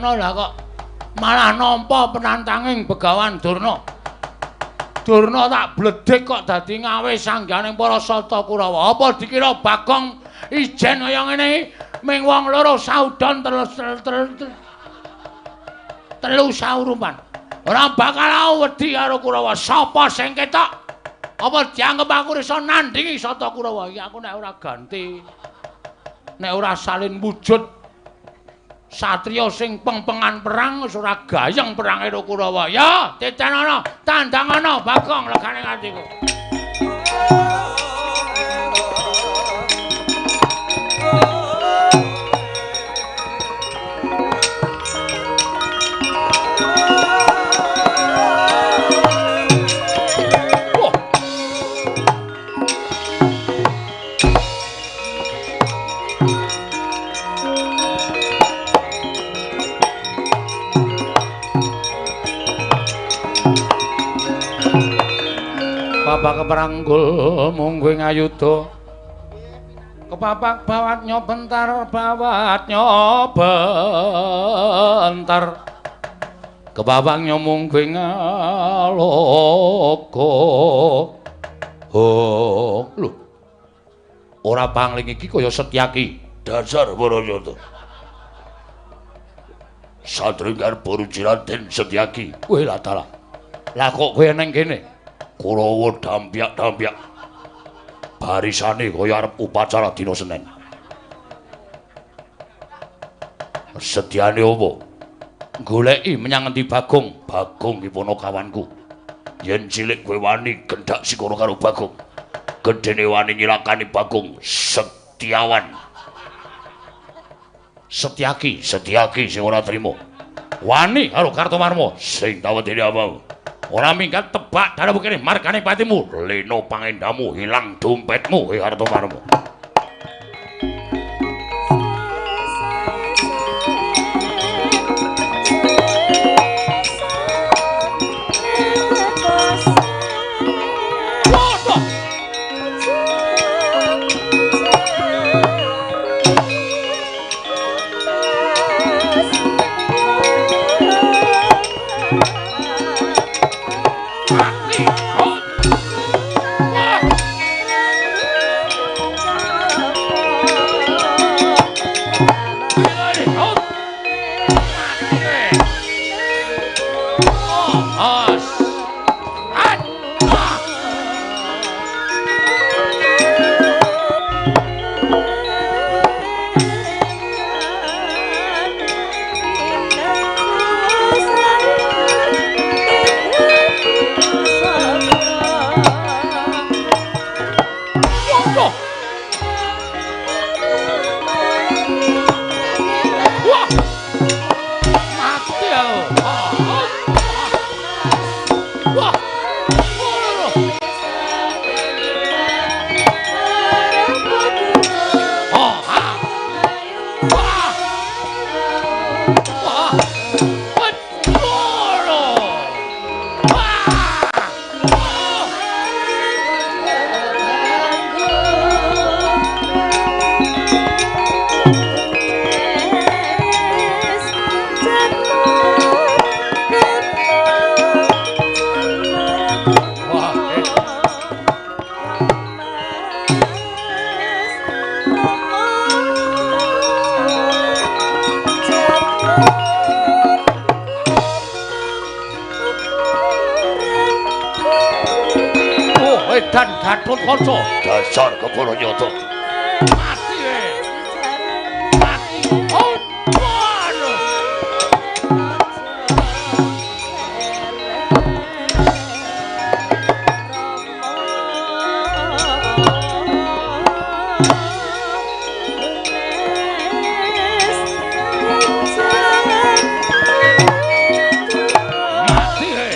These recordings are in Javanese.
kono lah kok malah nampa penantanging Begawan Durna. Durna tak bledhek kok dadi ngawe sangganing para Sata Kurawa. Apa dikira Bagong ijen kaya ngene iki ming wong loro saudon telu saurupan. Ora bakal aku wedi karo Kurawa. Sapa sing ketok? Apa dianggep aku iso nandingi Sata Kurawa? Iki aku nek ora ganti, nek ora salin wujud satriya sing pengpengan perang wis ora gayeng perange karo Kurawa. Ya, titenono, tandangana Bagong legane atiku. Bapak keperanggul mungguing ayuda. Kepapak bawat nyobentar, bawat nyobentar. Kepapak nyomungguing aloka. Oh, lho. Ora pangling iki kaya Setyaki. Dasar Barayata. Satringgar Boruji Raden Setyaki. Kowe lah dalah. Lah kok kowe nang kene? Kurawa dampyak-dampyak. Barisane kaya arep upacara dina Senin. Setyane apa? Goleki menyang ngendi Bagong? Bagong ki ponokawanku. Yen cilik kowe wani gendhak sikara karo Bagong. Gedene wani nyilakani Bagong Setiawan. Setyaki, Setyaki sing ora trima. Wani karo Kartomarma sing tawedene apa? Ora minggat tebak dalem kene margane patimu. Leno pangendamu hilang dompetmu he Kartomarma. Edan Gatotkaca. Dasar kepara nyata. Mati kowe. Mati. Oh, waduh. Mati kowe.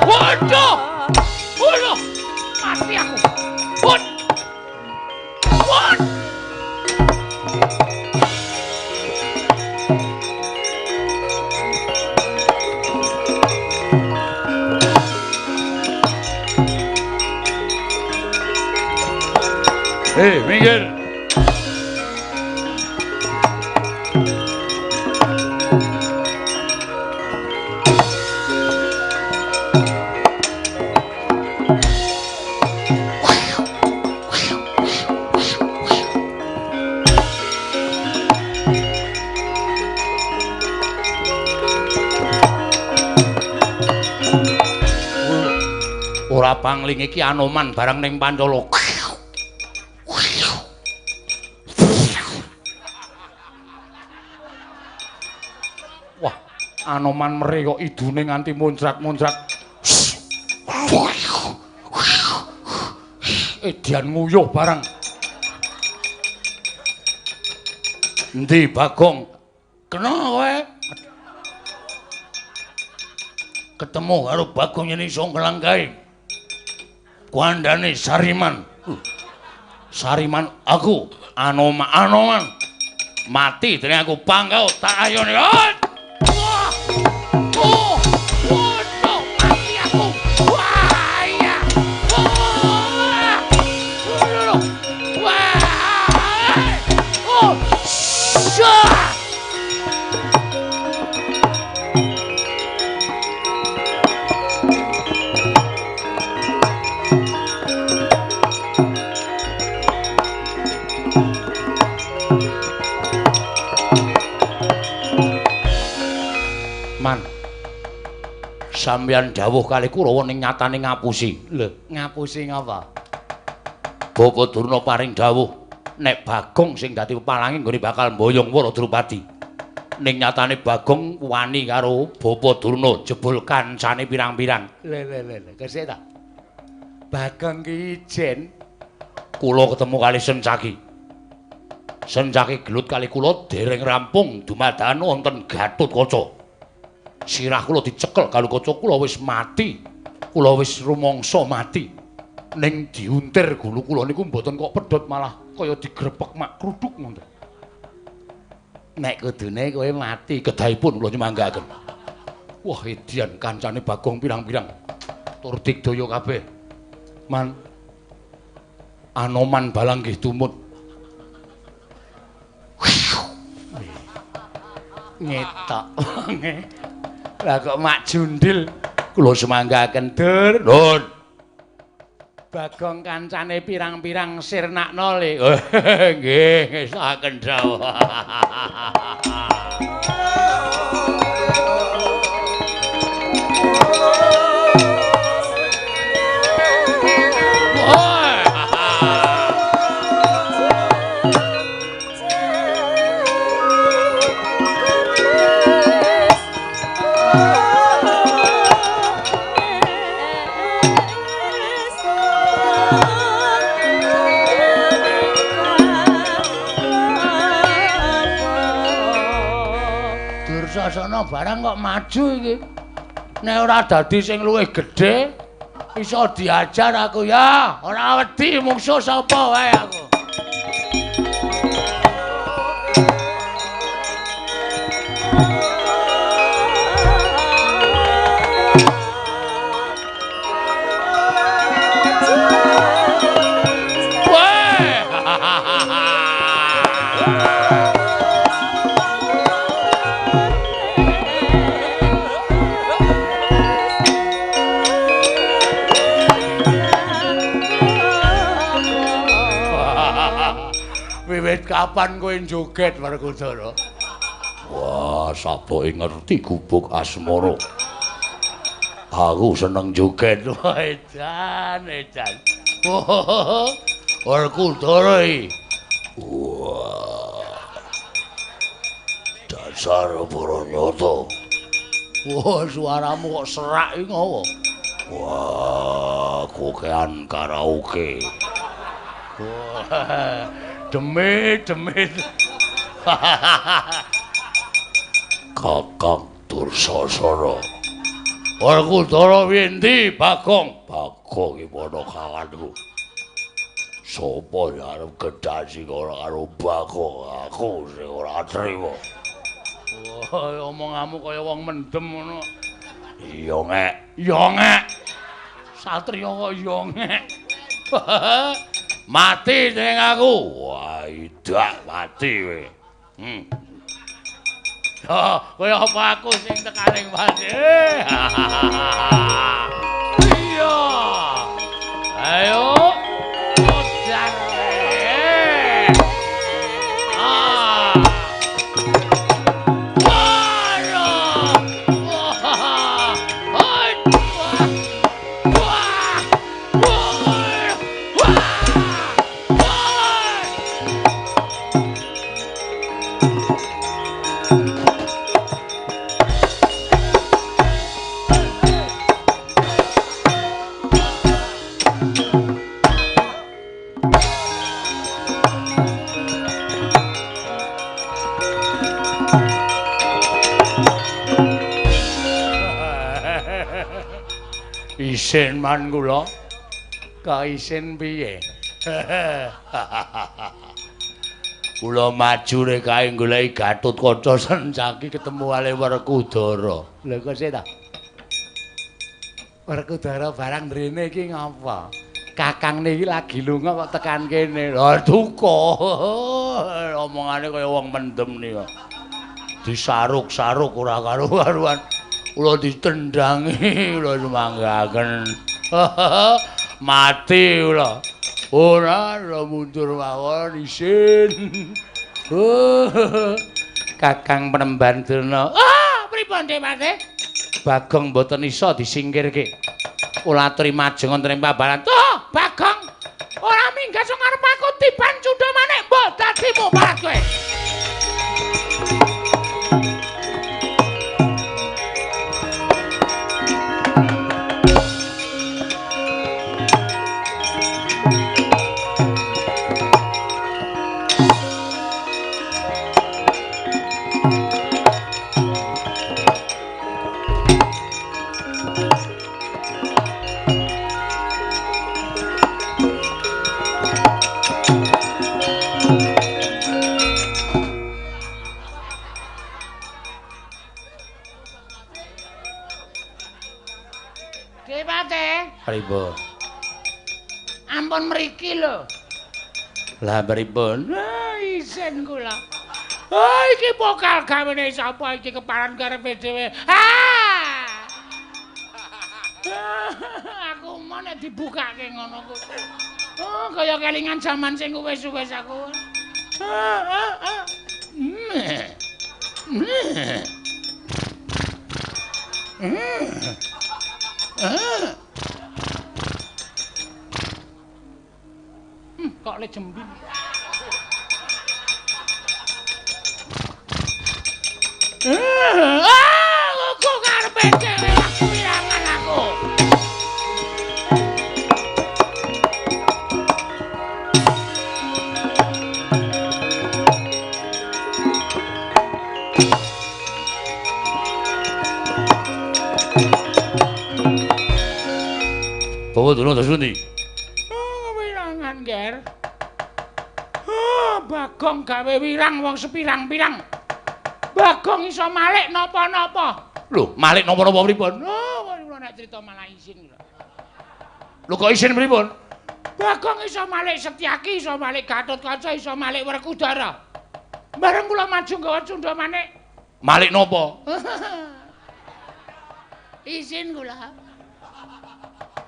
Waduh. Waduh. Mati aku. Wot. Wot. Hei, minggir. Ora pangling iki Anoman barang ning Pancala. Wah, Anoman meri kok idune nganti muncrat-muncrat. Edian nguyuh barang. Endi Bagong? Kena kowe. Ketemu karo Bagong yen iso nglangkahi. Kuandane Sariman. Sariman aku, Anoman, Anoman. Mati dening aku pangkau tak ayone. Wah! Oh! Waduh, mati aku. Wah, iya. Wah! Wah! Oh! Syah! Man, sampeyan dawuh kali Kurawa ning nyatane ngapusi. Lho, ngapusi ngapa? Bapak Durna paring dawuh nek Bagong sing dadi pepalange nggone bakal mboyong Wara Drupadi. Ning nyatane Bagong wani karo Bapak Durna jebul kancane pirang-pirang. Lho lho lho, kesik ta? Bagong ki ijen kula ketemu kali Sencaki. Sencaki gelut kali kula dereng rampung dumadakan wonten Gatotkaca. Sirah kula dicekel karo kaca kula wis mati. Kula wis rumangsa mati. Ning diuntir gulu kula niku mboten kok pedhot malah kaya digrepek mak kruduk ngoten. Nek kudune kowe mati kedahipun kula nyumanggaaken. Wah, edian kancane Bagong pirang-pirang. Tur digdaya kabeh. Man Anoman balang nggih tumut. Ngetok wonge. Lah kok mak jundil kula sumanggaken dur. Nun. Bagong kancane pirang-pirang sirnakno le. Nggih, ngestokaken dawuh. Dursasana barang kok maju iki. Nek ora dadi sing luwih gedhe iso diajar aku ya. Ora wedi mungsuh sapa wae aku. Wiwit kapan kowe joget Werkudara? Wah, saboke ngerti gubuk asmara. Aku seneng joget. Wah, edan, edan. Werkudara iki. Wah. Dasar para nyata. Wah, suaramu kok serak iki ngopo? Wah, kokean karaoke. Wah. Demit, demit. Kakang Dursasana. Werkudara endi, Bagong? Bagong iki padha kawanku. Sopo sing arep gedhasi ora karo Bagong? Aku sing ora trima. Wah, omonganmu kaya wong mendem ngono. Iya ngek, iya ngek. Satriya kok iya ngek. Mati ning aku. Wah, idak mati kowe. Oh, kowe apa aku sing tekaning mati? Iya. Ayo. Modar. Ah. Wah. Wah. Wah. Isin man kula. Kok isin piye? Kula maju rek kae goleki Gatotkaca Sencaki ketemu kali Werkudara. Lha kok sik ta? Werkudara barang mrene iki ngapa? Kakang niki lagi lunga kok tekan kene. Lha duka. Omongane kaya wong mendem nika. Disaruk-saruk ora karu-karuan. Kula ditendangi, kula sumanggaken. Mati kula. Ora, ora mundur mawon isin. Kakang Penemban Durna. Ah, pripun Dewate? Bagong mboten iso disingkirke. Kula aturi majeng wonten ing pabaran. Oh, Bagong. Ora minggat sing arep aku tiban cundha manik mbok dadi muparat kowe. Pripun? Ampun mriki lho. Lah pripun? Ah, isin kula. Ah, iki pokal gawene sapa iki keparan karepe dhewe. Ah! Aku mau nek dibukake ngono ku. Oh, kaya kelingan jaman sing wis-wis aku. Kok le jembin. Ah, kok karepe dhewe aku wirangan aku. Bawa dulu terus pundi? Oh, wirangan, Ger. Oh, Bagong gawe wirang wong sepirang-pirang. Bagong iso malik napa-napa. Lho, malik napa-napa pripun? Oh, kula nek crita malah isin kula. Lho kok isin pripun? Bagong iso malik Setyaki, iso malik Gatotkaca, iso malik Werkudara. Bareng kula maju nggawa cundha manik. Malik napa? Isin kula.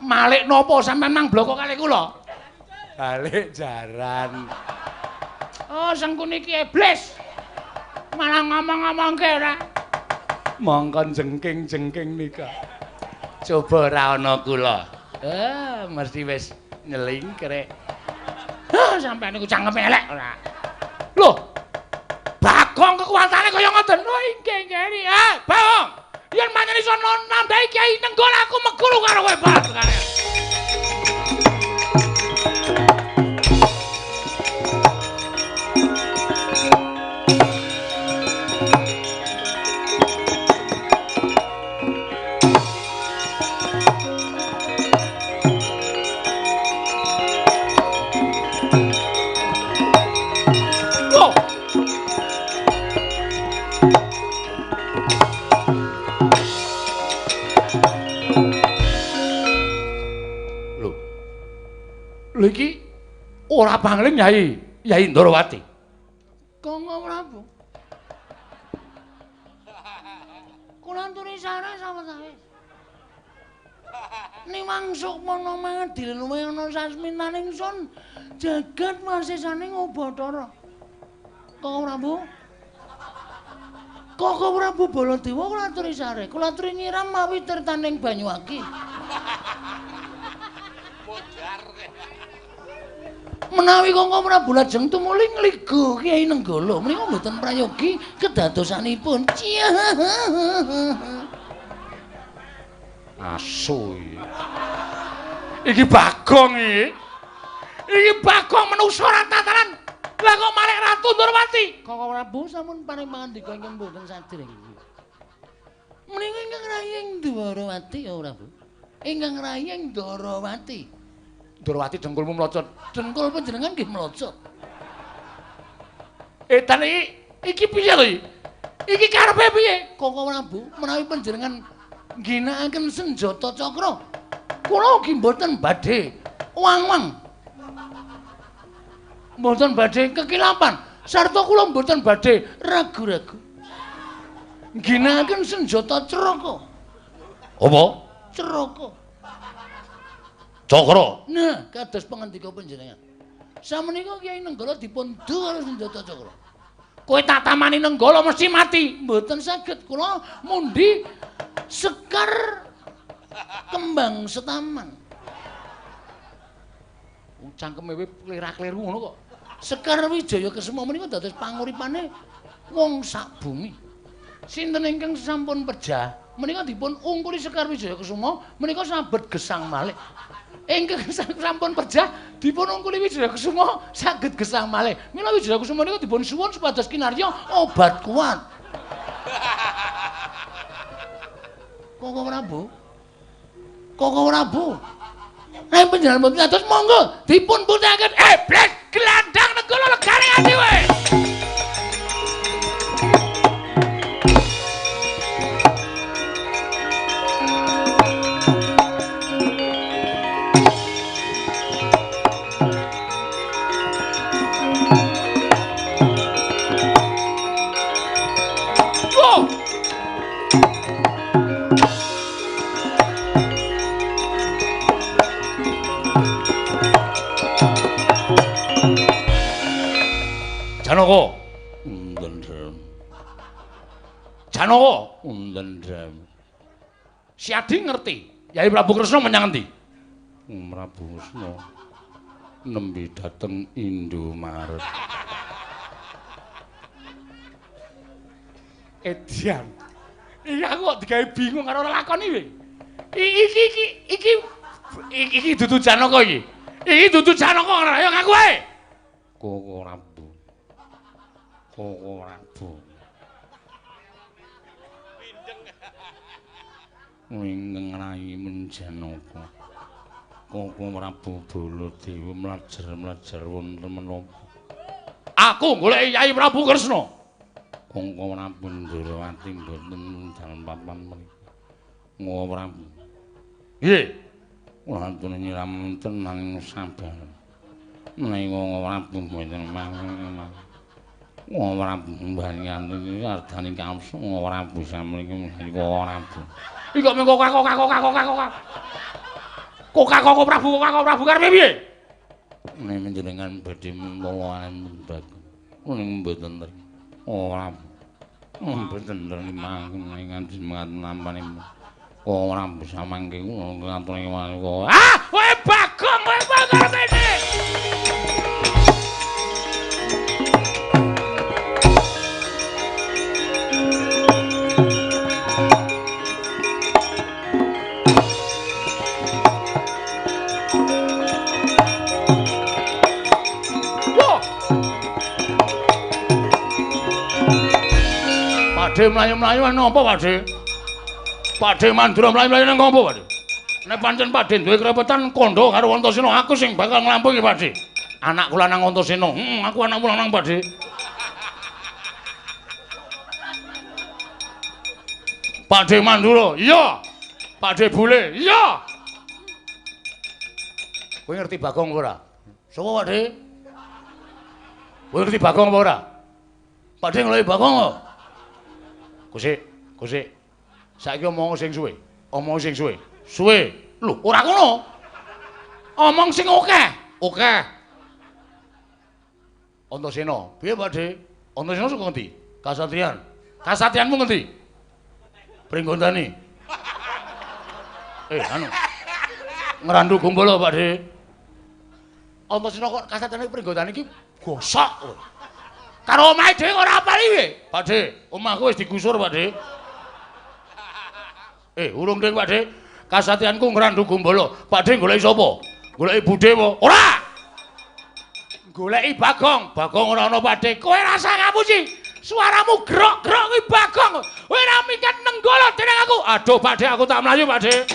Malik napa sampean mang bloko kalih kula? Balik jaran. Oh, Sengkuni iki iblis. Malah ngomong-ngomongke ora. Mongkon jengking-jengking nika. Coba ora ana kula. Eh, mesti wis nyelingkrek. Hah, sampean niku cangkeme elek ora. Lho. Bagong kekuatane kaya ngoten. Oh, inggih inggih. Ah, Bagong. Yen pancen iso nambahi Kyai Nenggala aku meguru karo kowe Bagong. Lho iki ora pangling Yai, Yai Ndorowati. Kanggo Prabu. Kula anturi sare sawetawis. Niwang sukmana mangadil luwih ana sasmitaning sun jagat wasisaning Ubathara. Kanggo Prabu. Kanggo Prabu Baladewa kula aturi sare, kula aturi nyiram mawi tirtaning Banyuwangi. Menawi Kangko Prabu lajeng tumuli ngligo Kyai Nenggala menika mboten prayogi kedadosanipun. Asu iki. Iki Bagong iki. Iki Bagong menungsa ora tataran. Lah kok malik Ratu Ndorowati? Kangko Prabu sampun paring pangandika ingkang mboten sadèrèngipun. Menika ingkang rayi Ndorowati ya Prabu. Ingkang rayi Ndarawati. Ndarawati dengkulmu mlocot. Dengkul panjenengan nggih mlocot. Edan iki piye to iki? Iki karepe piye? Koko Prabu, menawi panjenengan ngginakaken senjata cakra, kula ugi mboten badhe wang-wang. Mboten badhe kekilapan, sarta kula mboten badhe ragu-ragu. Ngginakaken senjata craka. Apa? Craka. Cakra. Nah, kados pangendika panjenengan. Samenika Kyai Nenggala dipun du karo senjata cakra. Kowe tak tamani Nenggala mesti mati. Mboten saged, kula mundi sekar kembang setaman. Wong cangkeme kowe klera-kleru ngono kok. Sekar Wijaya Kesuma menika dados panguripane wong sak bumi. Sinten ingkang sampun pejah menika dipun ungkuli Sekar Wijaya Kesuma menika sabet gesang malih. Ingkang sampun pejah dipun ungkuli Wijaya Kesuma saged gesang malih. Mila Wijaya Kesuma menika dipun suwun supados kinarya obat kuat. Koko Prabu. Koko Prabu. Nek panjenengan mboten atos monggo dipun putihake. Iblis gelandang Nenggala legane ati kowe. Janaka. Ndendhem. Janaka. Ndendhem. Si Adi ngerti. Yai Prabu Kresna menyang endi? Prabu Kresna nembe dateng Indomaret. Edian. Iki aku kok digawe bingung karo lakon iki. Iki dudu Janaka iki. Iki dudu Janaka, ayo ngaku ae. Koko Prabu. Koko Prabu. Ingkang rayi Menjanaka. Koko Prabu Baladewa mlajar-mlajar wonten menapa? Aku goleki Yai Prabu Kresna. Koko Prabu Ndrawati mboten dalem papan mriki. Koko Prabu. Nggih. Kula aturi nyiram wonten nanging sabar. Menawi Koko Prabu mboten mangke. Koko Prabu mbanyanti ardani kamsa Koko Prabu samriki mesti Koko Prabu. Iki kok mung kok. Kok Prabu, kok Prabu karepe piye? Nek panjenengan badhe mulawan Bagong. Ning mboten mriki. Ora. Mboten mriki nganti nampane. Ora bisa mangke kula ngaturi kok. Ah, kowe Bagong, kowe karepe piye? Pakde mlayu-mlayu nang apa, Pakde? Pakde Mandura mlayu-mlayu nang apa, Pakde? Nek pancen Pakde duwe krepetan kandha karo Antasena, aku sing bakal nglampungi, Pakde. Anakku lanang Antasena. Heeh, aku anakmu lanang, Pakde. Pakde Mandura, iya. Pakde Bule, iya. Kowe ngerti Bagong ora? Sapa, Pakde? Kowe ngerti Bagong apa ora? Pakde ngeloki Bagong kok. Kusik, kusik. Saiki omong sing suwe. Omong sing suwe. Suwe. Lho, ora ngono. Omong sing akeh. Akeh. Antasena, piye, Pakde? Antasena saka ngendi? Kasatriyan. Kasatriyanmu ngendi? Pringgondani. Anu. Ngrandu Gumbala, Pakde. Antasena kok kasatriyane Pringgondani iki gosok kowe. Karo omahe dhewe ora apal iki. Pakde, omahku wis digusur, Pakde. Urung ding, Pakde. Kasatriyanku Ngrandu Gumbala. Pakde goleki sapa? Goleki budhe apa? Ora. Goleki Bagong. Bagong ora ana, Pakde. Kowe rasa ngapusi. Suaramu grok-grok kuwi Bagong. Kowe ora minggat Nenggala dening aku. Aduh, Pakde, aku tak mlayu, Pakde.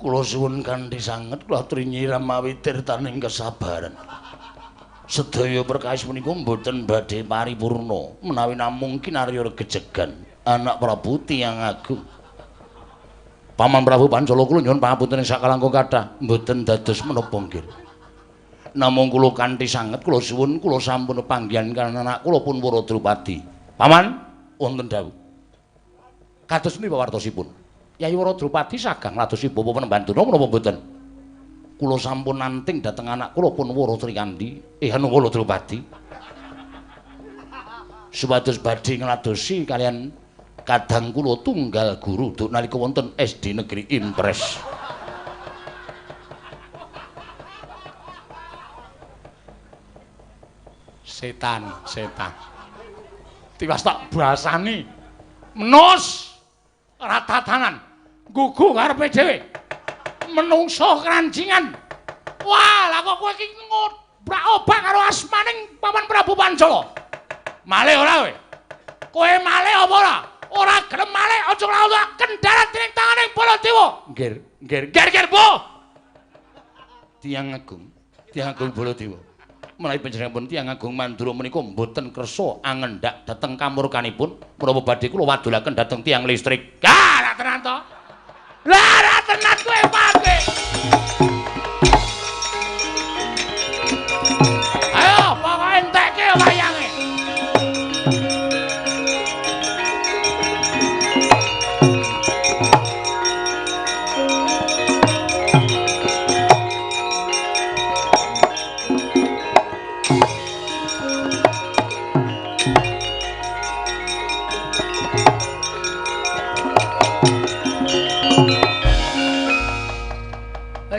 Kula suwun kanthi sanget kula aturi nyiram mawi tirtaning kesabaran. Sedaya perkawis punika mboten badhe paripurna menawi namung kinarya regejegan anak Prabu tiyang agung. Paman Prabu Pancala kula nyuwun pangapunten sakalangkung kathah mboten dados menapa nggih. Namung kula kanthi sanget kula suwun kula sampun panggihan kaliyan anak kula pun Wara Drupadi. Paman wonten dawuh. Kados punika wartosipun? Yai Wara Drupadi sagah ngladosi Bapak Penemban Durna menapa mboten? Kula sampun nanting dhateng anak kula pun Wara Trikandi, anu Wara Drupadi. Supados badhe ngladosi kaliyan kadang kula tunggal guru duk nalika wonten SD Negeri Impres. Setan, setan. Tiwas tak basani. Menus ratatanan. Gugu karepe dhewe. Menungso krancingan. Wah, lah kok kowe iki ngobrak-obak karo asmaning Paman Prabu Pancala. Malih ora kowe? Kowe malih apa ora? Ora gelem malih aja nglawak kendharat ning tanganing Baladewa. Nggir, nggir, nggir, nggir, Bu. Tiyang agung Baladewa. Menawi panjenenganipun tiyang agung Mandura menika mboten kersa angendhak dhateng kamurkanipun, menapa badhe kula wadulaken dhateng tiyang listrik. Gah, ra tenan to. Lah, ra tenan kowe pake. Ayo, pokoke entekke wayange.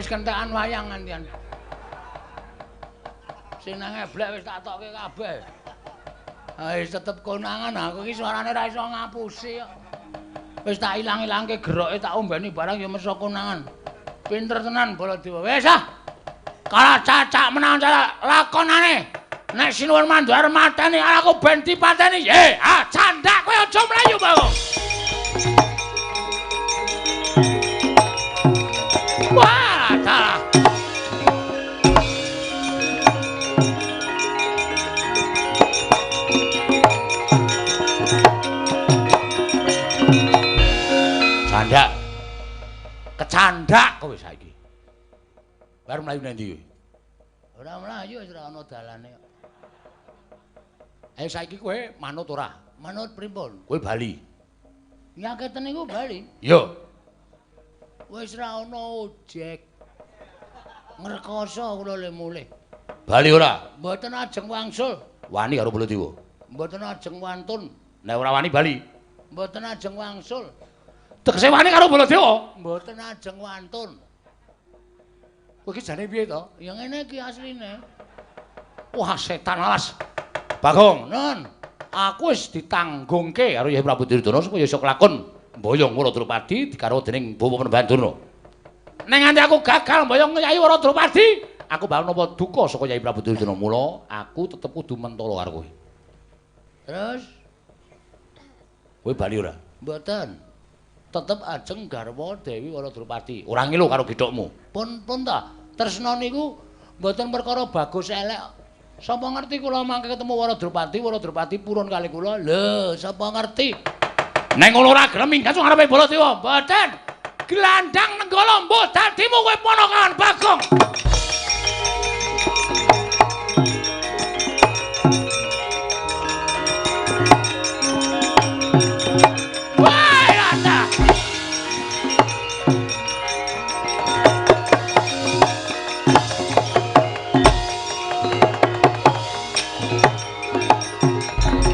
Wis kentekan wayang ngantian. Sing nang eblek wis tak tokke kabeh. Wis tetep konangan aku iki suarane ora iso ngapusi kok. Wis tak ilang-ilangke geroke tak ombeni barang ya meso konangan. Pinter tenan Baladewa. Wis ah. Kalah cacak menang cacak lakonane. Nek Sinuwun Mandura mateni aku ben dipateni. Ah candak kowe aja mlayu, Bagong. Wah, dalah. Candak. Kecandak kowe saiki. Baru mlayu nang ndi kowe? Ora mlayu wis ora ana dalane kok. Ayo saiki kowe manut ora? Manut pripun? Kowe bali. Nyaketen niku bali. Iya. Wis ra ana ojek. Ngrekoso kula le mulih. Bali ora? Mboten ajeng wangsul. Wani karo Baladewa. Mboten ajeng wantun. Nek ora wani bali. Mboten ajeng wangsul. Tegese wani karo Baladewa? Mboten ajeng wantun. Kowe iki jane piye to? Ya ngene iki asline. Wah, setan alas. Bagong, Nun, aku wis ditanggungke karo Yai Prabu Duryudana supaya iso kelakon mboyong Wara Drupadi digarwa dening Bapak Penemban Durna. Nek nganti aku gagal mboyong Yai Wara Drupadi, aku bakal nampa duka saka Yai Prabu Duryudana. Mula aku tetep kudu mentolo karo kowe. Terus kowe bali ora? Mboten. Tetep ajeng garwa Dewi Wara Drupadi. Ora ngilu karo gethukmu. Pun pun ta. Tresna niku mboten perkara bagus elek. Sapa ngerti kula mangke ketemu Wara Drupadi, Wara Drupadi purun kali kula. Lho, sapa ngerti? Nek ngono ora gelem minggat ngarepe Baladewa. Mboten. Glandang nenggala mbuh dadimu kowe ponokan Bagong. Wah, rata.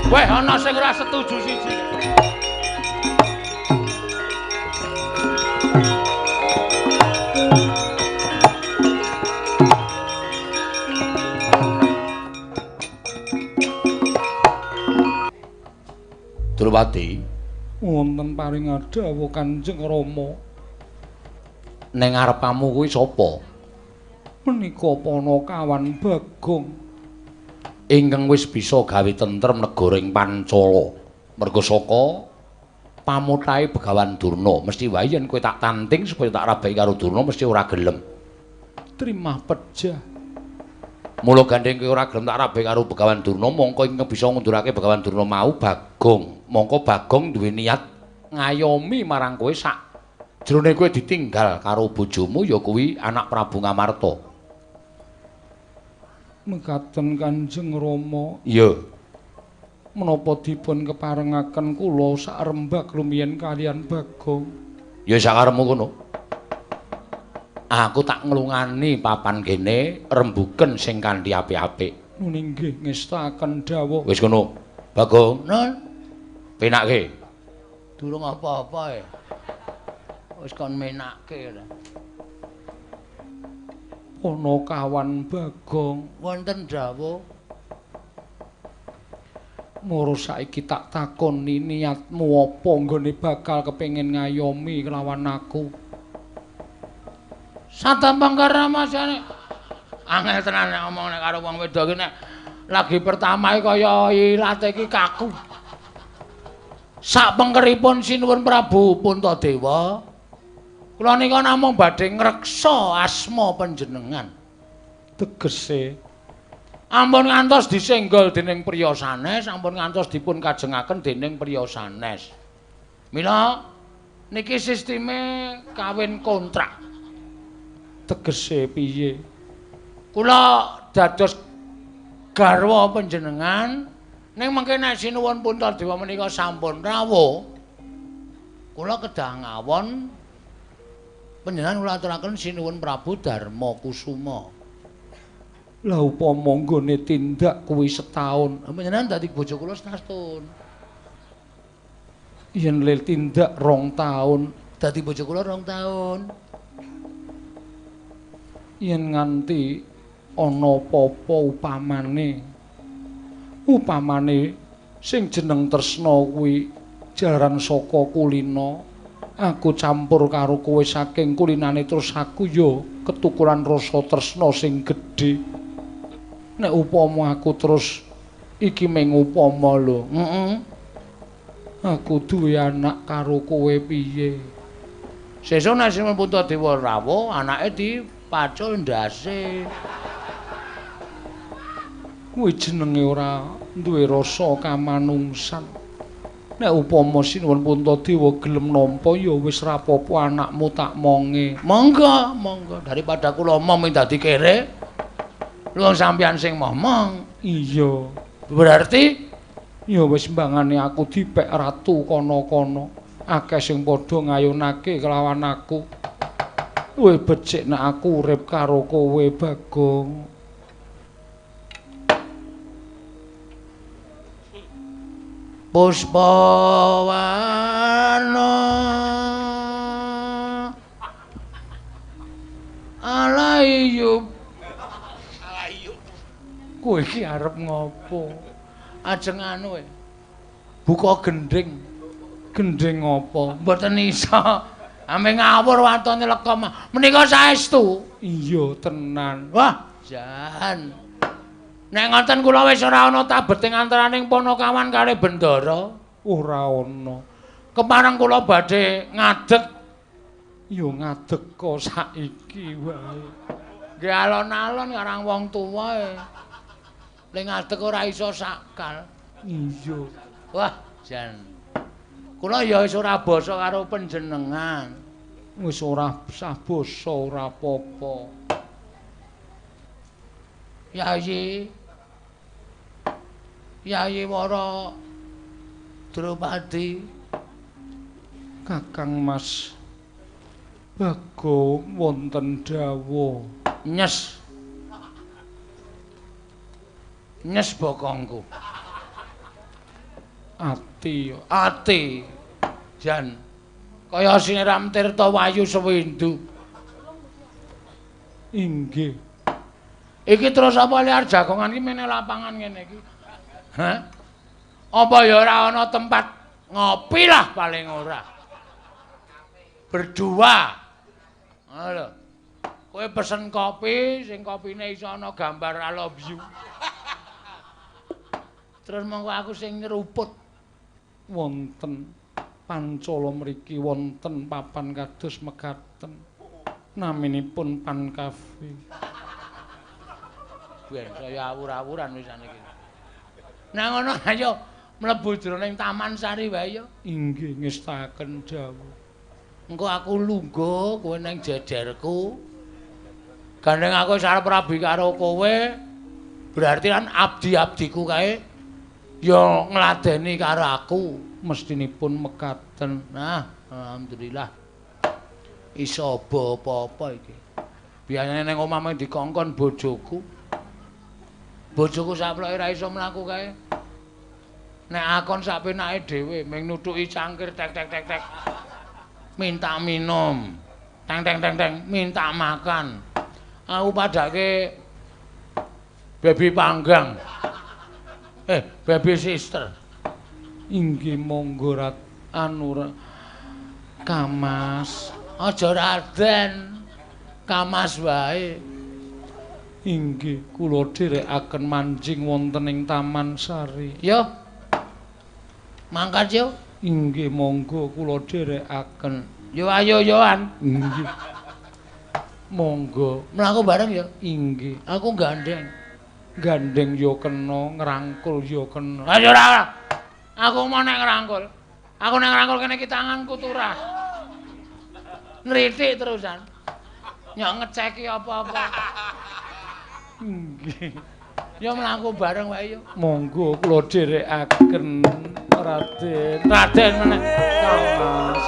Weh, ana sing ora setuju siji. Drupadi, wonten paring dawuh Kanjeng Rama. Ning ngarepamu kuwi sapa? Menika Panakawan Bagong ingkang wis bisa gawe tentrem negara ing Pancala. Merga saka Pamutahe Begawan Durna. Mesti wae yen kowe tak tanting supaya tak rabeki karo Durna mesti ora gelem. Trimah pejah. Mula gandeng kowe ora gelem tak rabeki karo Begawan Durna, mongko ingkang bisa ngundurake Begawan Durna mau Bagong. Mongko Bagong duwe niat ngayomi marang kowe sak jrone kowe ditinggal karo bojomu ya kuwi anak Prabu Ngamarta. Mekaten Kanjeng Rama. Iya. Menapa dipun keparengaken kula sarembag rumiyin kaliyan Bagong? Ya sakarepmu kono. Aku tak nglungani papan kene rembuken sing kanthi apik-apik. Nuni nggih ngestakaken dawuh. Wis kono. Bagong, nun. Penakke. Durung apa-apa e. Wis kon menake ora. Panakawan Bagong, wonten dawuh. Moro saiki tak takoni niatmu apa nggone bakal kepengin ngayomi kelawan aku. Satembang karamasane. Angel tenan nek omong nek karo wong wedok iki nek lagi pertama iki kaya ilate iki kaku. Sak pengkeripun Sinuwun Prabu Puntadewa, kula nika namung badhe ngreksa asma panjenengan. Tegese ampun ngantos disenggol dening priya sanes, ampun ngantos dipun kajengaken dening priya sanes. Mila niki sisteme kawin kontrak. Tegese piye? Kula dados garwa panjenengan ning mengke nek Sinuwun Puntadewa menika sampun rawuh, kula kedah ngawon panjenengan kula aturaken Sinuwun Prabu Darma Kusuma. Lah upama nggone tindak kuwi setahun, panjenengan dadi bojo kula setahun. Yen le tindak 2 taun, dadi bojo kula 2 taun. Yen nganti ana apa-apa upamane sing jeneng tresna kuwi jalaran saka kulina, aku campur karo kowe saking kulinane terus aku ya ketukulan rasa tresna sing gedhe. Nek upama aku terus iki mung upama lho, aku duwe anak karo kowe piye? Sesuk nek Sinuwun Puntadewa rawuh, anake dipacul ndase. Kuwi jenenge ora duwe rasa kamanungsan. Nek upama Sinuwun Puntadewa gelem nampa ya wis ra apa-apa anakmu tak monge. Monggo, monggo, daripada kula omong dadi kere. Lho sampeyan sing momong. Iya. Berarti ya wis mbangane aku dipek ratu kono-kono. Akeh sing padha ngayunake kelawan aku. Luwih becik nek aku urip karo kowe Bagong. Puspawana alaiyub. Kowe iki arep ngopo? Ajeng anu e. Buka gendhing. Gendhing apa? Mboten iso. Ame ngawur watone lekom. Menika saestu. Iya tenan. Wah, jan. Nek ngoten kula wis ora ana tabeting antaraning Panakawan kalih Bendara. Ora ana. Kepareng kula badhe ngadeg. Ya ngadeg kok saiki wae. Nggih alon-alon karang wong tuwa e. Ning ngadeg ora iso sakal. Iya. Wah, jan. Kula ya wis ora basa karo panjenengan. Wis ora sah basa ora apa-apa. Yayi. Yayi Wara Drupadi. Kakang Mas Bagong wonten dawuh. Nyes. Nyes bokongku. Ati, ati. Jan kaya siram tirta wayu sewindu. Inggih. Iki terus apa liar jagongan iki mene lapangan ngene iki? Hah? Apa ya ora ana tempat ngopi lah paling ora. Berdua. Lho. Kowe pesen kopi sing kopine iso ana gambar I love you. Terus monggo aku sing nyeruput. Wonten. Pancala mriki wonten papan kados mekaten. Naminipun Pan Kafe. Ben saya awur-awuran wisan iki. Nah ngono ayo mlebu jroning Taman Sari wae ya. Inggih ngestakaken dawuh. Engko aku lungguh kowe nang jejerku. Gandeng aku wis arep rabi karo kowe, berarti kan abdi-abdiku kae ya ngladeni karo aku. Mestinipun mekaten. Nah, alhamdulillah. Iso apa-apa iki. Biasane nang omah mung dikongkon bojoku. Bojoku saploke ra iso mlaku kae. Nek akon sak penake dhewe mung nutuki cangkir tek tek tek tek. Minta minum. Teng teng teng teng, minta makan. Aku padake baby panggang. Baby sister. Inggih monggo rat anu Kamas. Aja Raden. Kamas wae. Inggih kula dherekaken manjing wonten ing Taman Sari. Yo. Mangkat yo. Inggih monggo kula dherekaken. Yo ayo yoan. Inggih. Monggo mlaku bareng ya. Inggih. Aku gandeng. Gandeng yo kena, ngrangkul yo kena. Ayo ora. Aku mau nek ngrangkul. Aku nek ngrangkul kene iki tanganku turah. Nritik terusan. Nyok ngeceki apa-apa. Nggih. Yo mlaku bareng wae yo. Monggo kula dherekaken Raden. Raden meneh. Kamas.